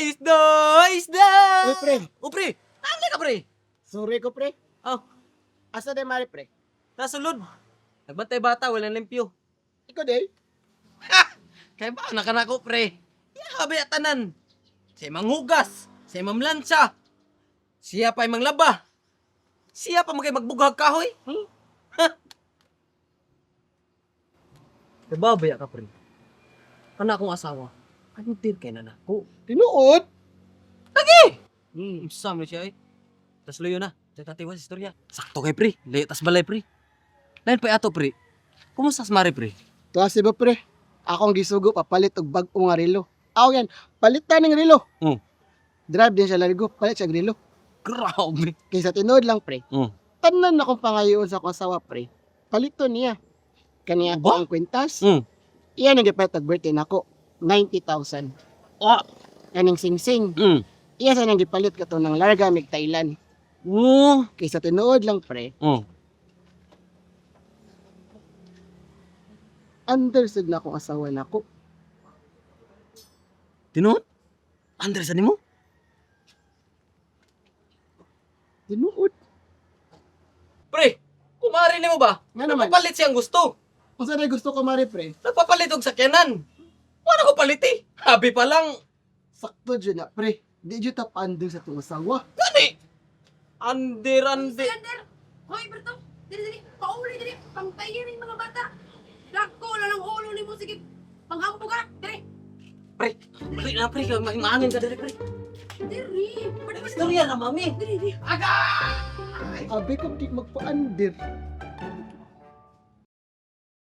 Isda! Isda! Uy, pre. O, pre! Tama ka, pre! Sorry ko, pre. Oh, Asa day mari, pre? nasulod. Nagbantay bata, walang limpyo. Ikaw day? Kaya ba, nakanako, pre? Yahabi at tanan. Siya manghugas, siya mamlansa, siya pa'y manglaba, siya pa magay magbughag kahoy. Hmm? Ha? Nababaya ka, pre. Kana akong asawa, ano din kay nanako? Tinuod? Lagi! Sam na siya eh. Tas luyo na. Diyan tatiwas istorya. Sakto kay pre. Layo tas balay pre. Lain pa ato pre. Kumusta sa mare pre? Tuwa si ba, pre? Akong gisugo papalit og bag-o nga relo. Aw yan, palitan ng relo. Drive din siya larigo, palit siya og relo. Grabe. Kaysa tinuod lang, pre. Tanan akong pangayoon sa akong asawa, pre. Paliton niya. Kaniya ako Ba? ang kwintas. Iyan ang gipalit og birthday nako. 90,000. Ah. Kaning singsing. Iya sa nang gipalit kato ng Larga mig Thailand. Oh. Kaysa tinuod lang, pre. Understood na akong asawa nako. Tinuod? Andres, ano mo? Tinuod. Pre, kumari nimo ba? Nga naman. Nagpapalit siyang gusto. Kung saan gusto ko mari, pre, Nagpapalit og sakyanan. Wala ko palit eh. Habi pa lang. Sakto dyan na, pre. Di dyan tap under sa itong asawa. Gani. Under, under. Sander! Hoy, Berto! Dili, dili! Pauli, dili! Pangtayin yung mga bata! Dako lang ang ulo ni mo! Sige! Panghampo ka! Dili! Pre, pre, na pre, maangin ka dali pre. Dili! Istorya na mami. Dili, dili! Abi ko di magpa-under.